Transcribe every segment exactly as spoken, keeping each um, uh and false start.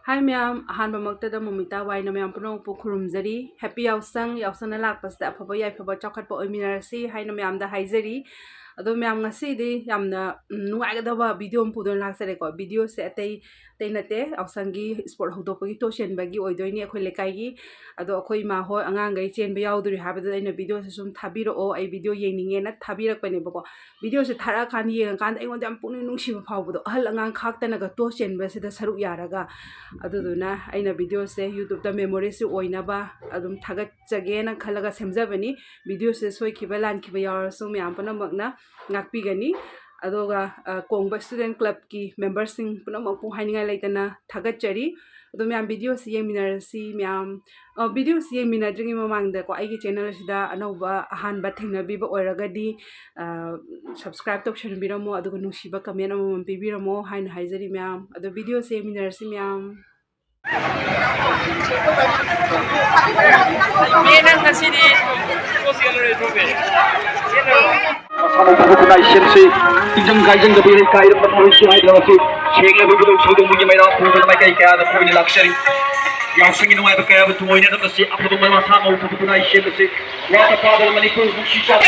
ꯍꯥꯏ ꯃꯌꯥꯝ, ꯑꯍꯥꯟꯕꯃꯛꯇꯗ ꯃꯣꯃꯤꯇꯥ ꯋꯥꯏꯅ ꯃꯌꯥꯝ ꯄꯨꯝꯅꯃꯛꯄꯨ ꯈꯨꯔꯨꯝꯖꯔꯤ꯫ ꯍꯦꯄꯤ ꯌꯥꯎꯁꯪ, ꯌꯥꯎꯁꯪꯅ ꯂꯥꯛꯄꯁꯤꯗ ꯑꯐꯕ ꯌꯥꯏꯐꯕ ꯆꯥꯎꯈꯠꯄ ꯑꯣꯏꯃꯤꯟꯅꯔꯁꯤ ꯍꯥꯏꯅ ꯃꯌꯥꯝꯗ ꯍꯥꯏꯖꯔꯤ꯫ ꯑꯗꯣ ꯃꯌꯥꯝ, ꯉꯁꯤꯗꯤ ꯌꯥꯝꯅ, ꯎꯝ, ꯅꯨꯡꯉꯥꯏꯒꯗꯕ ꯚꯤꯗꯤꯑꯣ ꯑꯃ ꯄꯨꯗꯨꯅ ꯂꯥꯛꯆꯔꯦꯀꯣ꯫ ꯚꯤꯗꯤꯑꯣꯁꯦ ꯑꯇꯩ ꯑꯇꯩ ꯅꯠꯇꯦ, ꯌꯥꯎꯁꯪꯒꯤ ꯏꯁꯄꯣꯔꯠ ꯍꯧꯗꯣꯛꯄꯒꯤ ꯇꯣ ꯆꯦꯟꯕꯒꯤ ꯑꯣꯏꯗꯣꯏꯅꯤ ꯑꯩꯈꯣꯏ ꯂꯩꯀꯥꯏꯒꯤ꯫ ꯑꯗꯣ ꯑꯩꯈꯣꯏ ꯏꯃꯥ ꯍꯣꯏ ꯑꯉꯥꯡꯈꯩ ꯆꯦꯟꯕ ꯌꯥꯎꯗꯣꯔꯤ ꯍꯥꯏꯕꯗꯨꯗ ꯑꯩꯅ ꯚꯤꯗꯤꯑꯣꯁꯦ ꯁꯨꯝ ꯊꯥꯕꯤꯔꯛꯑꯣ, ꯑꯩ ꯚꯤꯗꯤꯑꯣ ꯌꯦꯡꯅꯤꯡꯉꯦꯅ ꯊꯥꯕꯤꯔꯛꯄꯅꯦꯕꯀꯣ꯫ ꯚꯤꯗꯤꯑꯣꯁꯦ ꯊꯥꯔꯛꯑꯀꯥꯟꯗ, ꯌꯦꯡꯉꯀꯥꯟꯗ ꯑꯩꯉꯣꯟꯗ ꯌꯥꯝ ꯄꯨꯛꯅꯤꯡ ꯅꯨꯡꯁꯤꯕ ꯐꯥꯎꯕꯗꯣ, ꯑꯍꯜ ꯑꯉꯥꯡ ꯈꯥꯛꯇꯅꯒ ꯇꯣ ꯆꯦꯟꯕꯁꯤꯗ ꯁꯔꯨꯛ ꯌꯥꯔꯒ꯫ ꯑꯗꯨꯗꯨꯅ ꯑꯩꯅ ꯚꯤꯗꯤꯑꯣꯁꯦ YouTube-ꯇ memories-ꯁꯨ ꯑꯣꯏꯅꯕ ꯑꯗꯨꯝ ꯊꯥꯒꯠꯆꯒꯦꯅ ꯈꯜꯂꯒ ꯁꯦꯝꯖꯕꯅꯤ꯫ ꯚꯤꯗꯤꯑꯣꯁꯦ ꯁꯣꯏꯈꯤꯕ ꯂꯥꯟꯈꯤꯕ ꯌꯥꯎꯔꯁꯨ ꯃꯌꯥꯝ ꯄꯨꯝꯅꯃꯛꯅ ꯉꯥꯛꯄꯤꯒꯅꯤ꯫ ꯑꯗꯨꯒ, ꯑ, ꯀꯣꯡꯕ Student Club-ꯀꯤ member-ꯁꯤꯡ ꯄꯨꯝꯅꯃꯛꯄꯨ ꯍꯥꯏꯅꯤꯡꯉꯥꯏ ꯂꯩꯇꯅ ꯊꯥꯒꯠꯆꯔꯤ꯫ ꯑꯗꯣ ꯃꯌꯥꯝ, ꯚꯤꯗꯤꯑꯣꯁꯤ ꯌꯦꯡꯃꯤꯟꯅꯔꯁꯤ ꯃꯌꯥꯝ꯫ ꯑ, ꯚꯤꯗꯤꯑꯣꯁꯤ ꯌꯦꯡꯃꯤꯟꯅꯗ꯭ꯔꯤꯉꯩ ꯃꯃꯥꯡꯗꯀꯣ, ꯑꯩꯒꯤ channel-ꯁꯤꯗ ꯑꯅꯧꯕ ꯑꯍꯥꯟꯕ ꯊꯦꯡꯅꯕꯤꯕ ꯑꯣꯏꯔꯒꯗꯤ, ꯑ, subscribe ꯇꯧꯁꯟꯕꯤꯔꯝꯃꯣ, ꯑꯗꯨꯒ ꯅꯨꯡꯁꯤꯕ comment ꯑꯃꯃꯝ ꯄꯤꯕꯤꯔꯝꯃꯣ ꯍꯥꯏꯅ ꯍꯥꯏꯖꯔꯤ ꯃꯌꯥꯝ꯫ ꯑꯗꯣ ꯚꯤꯗꯤꯑꯣꯁꯤ ꯌꯦꯡꯃꯤꯟꯅꯔꯁꯤ ꯃꯌꯥꯝ꯫ ꯃꯦ, ꯅꯪ ꯉꯁꯤꯗꯤ ꯃꯁꯥ ꯃꯎ ꯐꯕ ꯈꯨꯟꯅꯥꯏ ꯁꯦꯝꯁꯤ꯫ ꯇꯤꯟꯖꯪ ꯀꯥꯏꯖꯪꯗꯕ ꯏꯔꯩ ꯀꯥꯏꯔꯝꯕ ꯃꯔꯣꯏꯁꯤ ꯍꯥꯏꯗ꯭ꯔꯕꯁꯤ ꯁꯦꯡꯂꯕ ꯏꯕꯨꯙꯧ ꯁꯧꯗꯣꯡꯕꯒꯤ ꯃꯩꯔꯥ ꯄꯨꯗꯨꯅ ꯃꯥꯏꯀꯩ ꯀꯌꯥꯗ ꯀꯣꯏꯅ ꯂꯥꯛꯆꯔꯤ꯫ ꯌꯥꯎꯁꯪꯒꯤ ꯅꯨꯡꯉꯥꯏꯕ ꯀꯌꯥꯕꯨ ꯊꯨꯡꯑꯣꯏꯅꯅꯕꯁꯤ ꯑꯐꯕ ꯃꯁꯥ ꯃꯎ ꯐꯕ ꯈꯨꯟꯅꯥꯏ ꯁꯦꯝꯕꯁꯤ ꯋꯥꯠꯇ ꯄꯥꯗꯕ ꯃꯅꯤꯄꯨꯔ ꯅꯨꯡꯁꯤ ꯆꯥꯟ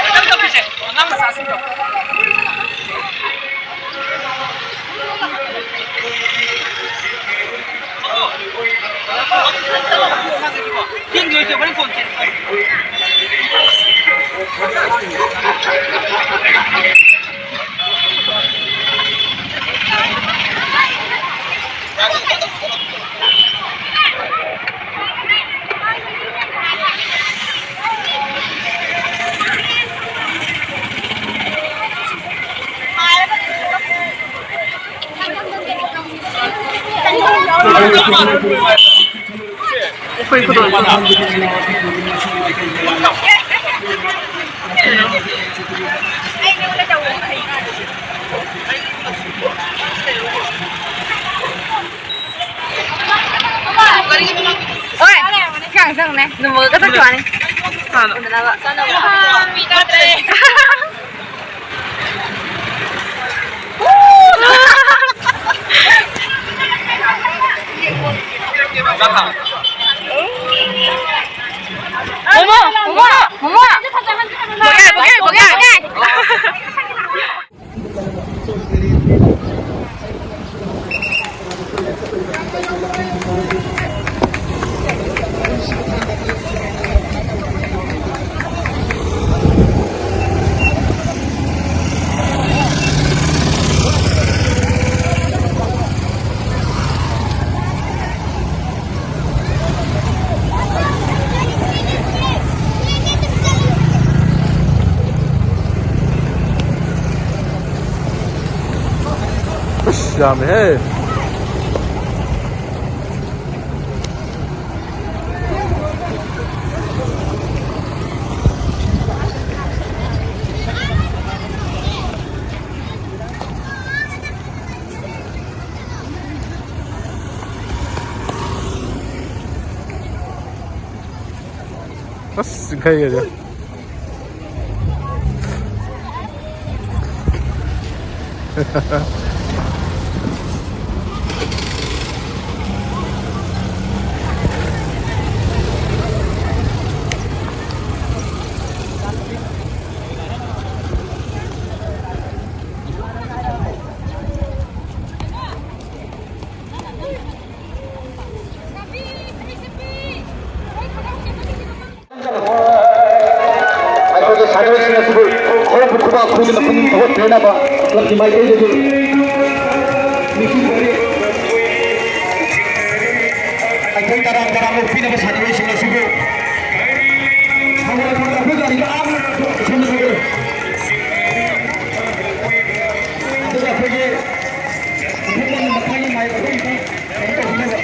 ꯍꯣꯏ, ꯁꯥꯡ ꯁꯥꯡꯅꯦ꯫ ꯅꯣꯡꯃꯒ ꯆꯠꯈꯤꯕ ꯋꯥꯅꯤ꯫ ꯎꯅꯅꯕ꯫ ꯃꯣꯃꯣ, ꯃꯣꯃꯣ, ꯃꯣꯃꯣ꯫ ꯕꯣꯒꯦ, ꯕꯣꯒꯦ, ꯕꯣꯒꯦ, ꯕꯣꯒꯦ꯫ ꯑꯁ, ꯌꯥꯝꯃꯦꯍꯦ꯫ ꯑꯁ, ꯆꯤꯡꯈꯩꯒꯁꯦ꯫ ꯑꯩꯈꯣꯏꯒꯤ ꯁꯥꯟꯅꯔꯣꯏꯁꯤꯡ ꯑꯁꯤꯕꯨ ꯈꯨꯕꯥꯛ ꯈꯨꯕꯥꯛ ꯈꯨꯗꯨꯅ ꯄꯨꯛꯅꯤꯡ ꯊꯧꯒꯠꯄꯤꯅꯕ ꯀ꯭ꯂꯕꯀꯤ ꯃꯥꯏꯀꯩꯗꯒꯤ ꯅꯤꯡꯁꯤꯡꯖꯔꯤ꯫ ꯑꯩꯈꯣꯏ ꯇꯔꯥꯝ ꯇꯔꯥꯝꯅ ꯑꯣꯛꯄꯤꯅꯕ ꯁꯥꯟꯅꯔꯣꯏꯁꯤꯡ ꯑꯁꯤꯕꯨ ꯍꯧꯔꯛꯐꯝ ꯑꯩꯈꯣꯏ ꯒꯥꯔꯤꯗ ꯑꯥ ꯁꯣꯝꯗ ꯊꯧꯒꯠꯂꯨ꯫ ꯑꯗꯨꯒ ꯑꯩꯈꯣꯏꯒꯤ ꯃꯊꯪꯒꯤ ꯃꯥꯏꯛ ꯑꯩꯈꯣꯏꯒꯤ ꯀꯩꯅꯣ ꯇꯧꯕꯤꯅꯕ꯫